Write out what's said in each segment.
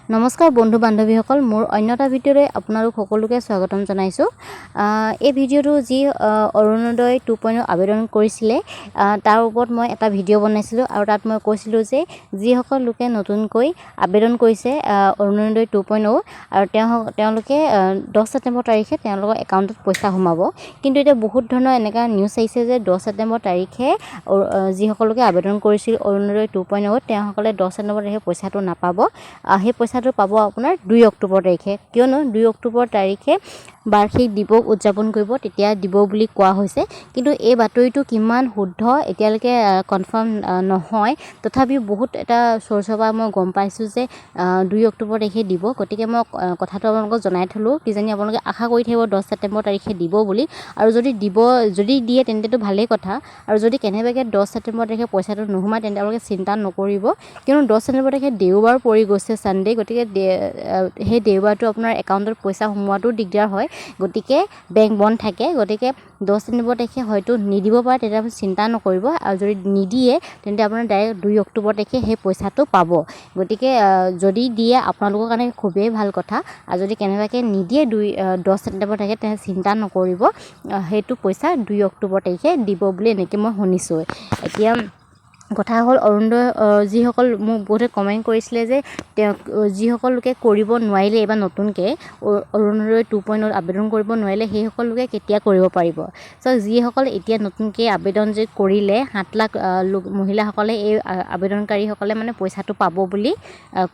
নমস্কাৰ বন্ধু বান্ধৱীসকল, মোৰ অন্য এটা ভিডিঅ'লৈ আপোনালোক সকলোকে স্বাগতম জনাইছোঁ। এই ভিডিঅ'টো যি অৰুণোদয় 2.0 আবেদন কৰিছিলে, তাৰ ওপৰত মই এটা ভিডিঅ' বনাইছিলোঁ আৰু তাত মই কৈছিলোঁ যে যিসকল লোকে নতুনকৈ আবেদন কৰিছে অৰুণোদয় 2.0 আৰু তেওঁলোকে 10 ছেপ্টেম্বৰ তাৰিখে তেওঁলোকৰ একাউণ্টত পইচা সোমাব। কিন্তু এতিয়া বহুত ধৰণৰ এনেকুৱা নিউজ আহিছে যে 10 ছেপ্টেম্বৰ তাৰিখে যিসকল লোকে আবেদন কৰিছিল অৰুণোদয় 2.0, তেওঁসকলে 10 ছেপ্টেম্বৰ তাৰিখে পইচাটো নাপাব। সেই পইচাটো পাব আপোনাৰ 2 অক্টোবৰ তাৰিখে। কিয়নো 2 অক্টোবৰ তাৰিখে বাৰ্ষিক দিৱস উদযাপন কৰিব, তেতিয়া দিব বুলি কোৱা হৈছে। কিন্তু এই বাতৰিটো কিমান শুদ্ধ এতিয়ালৈকে কনফাৰ্ম নহয়। তথাপিও বহুত এটা চ'ৰ্চৰ পৰা মই গম পাইছোঁ যে 2 অক্টোবৰ তাৰিখে দিব। গতিকে মই কথাটো আপোনালোকক জনাই থ'লোঁ। কিজানি আপোনালোকে আশা কৰি থাকিব 10 ছেপ্টেম্বৰ তাৰিখে দিব বুলি। আৰু যদি দিয়ে তেন্তেতো ভালেই কথা। আৰু যদি কেনেবাকৈ 10 ছেপ্টেম্বৰ তাৰিখে পইচাটো নোসোমায়, তেন্তে আপোনালোকে চিন্তা নকৰিব। কিয়নো 10 ছেপ্টেম্বৰ তাৰিখে দেওবাৰ পৰি গৈছে, ছানডে। গতিকে সেই দেওবাৰটো আপোনাৰ একাউণ্টত পইচা সোমোৱাটো দিগদাৰ হয়, গতিকে বেংক বন্ধ থাকে। গতিকে 10 ছেপ্টেম্বৰ তাৰিখে হয়তো নিদিব পাৰে, তেতিয়া আপুনি চিন্তা নকৰিব। আৰু যদি নিদিয়ে, তেন্তে আপোনাৰ ডাইৰেক্ট 2 অক্টোবৰ তাৰিখে সেই পইচাটো পাব। গতিকে যদি দিয়ে, আপোনালোকৰ কাৰণে খুবেই ভাল কথা। আৰু যদি কেনেবাকৈ নিদিয়ে 10 ছেপ্টেম্বৰ তাৰিখে, তেন্তে চিন্তা নকৰিব, সেইটো পইচা 2 অক্টোবৰ তাৰিখে দিব বুলি এনেকৈ মই শুনিছোঁ। এতিয়া কথা হ'ল, অৰুণোদয় যিসকল, মোক বহুতে কমেণ্ট কৰিছিলে যে তেওঁক যিসকল লোকে কৰিব নোৱাৰিলে, এইবাৰ নতুনকৈ অৰুণোদয় 2.0 আবেদন কৰিব নোৱাৰিলে, সেইসকল লোকে কেতিয়া কৰিব পাৰিব? চ' যিসকল এতিয়া নতুনকৈ আবেদন যে কৰিলে, 7 লাখ লোক মহিলাসকলে, এই আবেদনকাৰীসকলে মানে পইচাটো পাব বুলি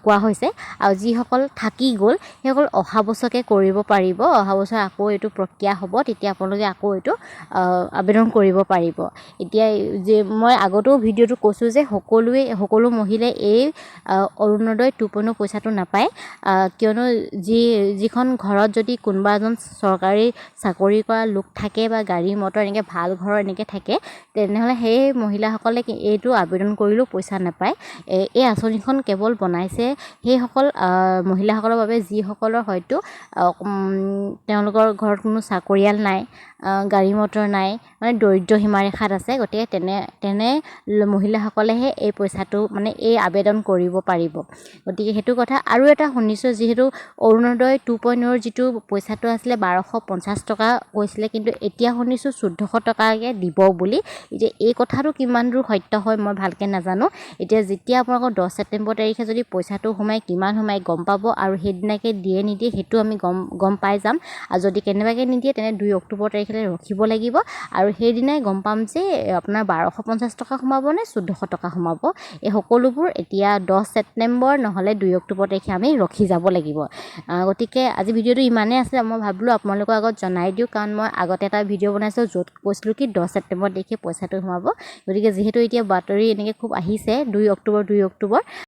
কোৱা হৈছে। আৰু যিসকল থাকি গ'ল, সেইসকল অহা বছৰকৈ কৰিব পাৰিব। অহা বছৰ আকৌ এইটো প্ৰক্ৰিয়া হ'ব, তেতিয়া আপোনালোকে আকৌ এইটো আবেদন কৰিব পাৰিব। এতিয়া যে মই আগতেও ভিডিঅ'টো কৈছোঁ যে সকলো মহিলাই এই অৰুণোদয় 2.0 পইচাটো নাপায়। কিয়নো যিখন ঘৰত যদি কোনোবা এজন চৰকাৰী চাকৰি কৰা লোক থাকে বা গাড়ী মটৰ এনেকৈ ভাল ঘৰৰ এনেকৈ থাকে, তেনেহ'লে সেই মহিলাসকলে এইটো আবেদন কৰিলেও পইচা নাপায়। এই আঁচনিখন কেৱল বনাইছে সেইসকল মহিলাসকলৰ বাবে, যিসকলৰ হয়তো তেওঁলোকৰ ঘৰত কোনো চাকৰিয়াল নাই, গাড়ী মটৰ নাই, মানে দৰিদ্ৰ সীমাৰেখাত আছে। গতিকে তেনে তেনে মহিলাসকলেহে এই পইচাটো মানে এই আবেদন কৰিব পাৰিব। গতিকে সেইটো কথা। আৰু এটা শুনিছোঁ, যিহেতু অৰুণোদয় 2.0ৰ যিটো পইচাটো আছিলে 1250 টকা কৈছিলে, কিন্তু এতিয়া শুনিছোঁ 1400 টকাকৈ দিব বুলি। এতিয়া এই কথাটো কিমান দূৰ সত্য হয়, মই ভালকৈ নাজানো। এতিয়া যেতিয়া আপোনালোকৰ 10 ছেপ্টেম্বৰ তাৰিখে যদি পইচাটো সোমায়, কিমান সোমায় গম পাব আৰু সেইদিনাকৈ দিয়ে নিদিয়ে সেইটো আমি গম গম পাই যাম। আৰু যদি কেনেবাকৈ নিদিয়ে, তেনে 2 অক্টোবৰ তাৰিখলৈ ৰখিব লাগিব আৰু সেইদিনাই গম পাম যে আপোনাৰ 1250 টকা সোমাব নে 1400 টকা সোমাব। এই সকলোবোৰ এতিয়া 10 ছেপ্টেম্বৰ নহ'লে 2 অক্টোবৰ তাৰিখে আমি ৰখি যাব লাগিব। গতিকে আজি ভিডিঅ'টো ইমানেই আছিলে। মই ভাবিলোঁ আপোনালোকৰ আগত জনাই দিওঁ, কাৰণ মই আগতে এটা ভিডিঅ' বনাইছিলোঁ য'ত কৈছিলোঁ কি 10 ছেপ্টেম্বৰ তাৰিখে পইচাটো সোমাব। গতিকে যিহেতু এতিয়া বাতৰি এনেকৈ খুব আহিছে 2 অক্টোবৰ, 2 অক্টোবৰ।